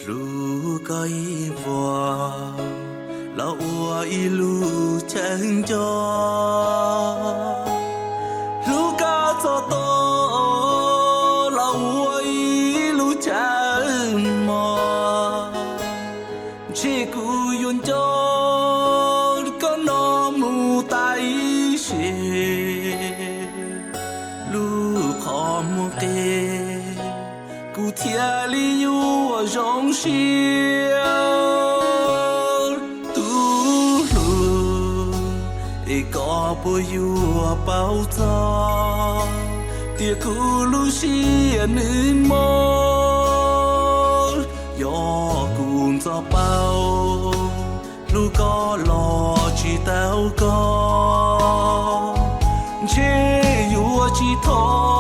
Hlub koj ib vuag los ua ib lub chaw nco, hlub koj txog to los ua ib lub chaw mos. Ntshe kuv yuav nco koj no mus tas ib sim, lub qhov muag qis kuv thiaj li yuav zoo siab. Tub hlub, es koj puas yuav paub txog tias kuv lub siab nws mob? Yog kuv ntxov paub hlub koj los tsis tau koj, ntshe yuav tsis thov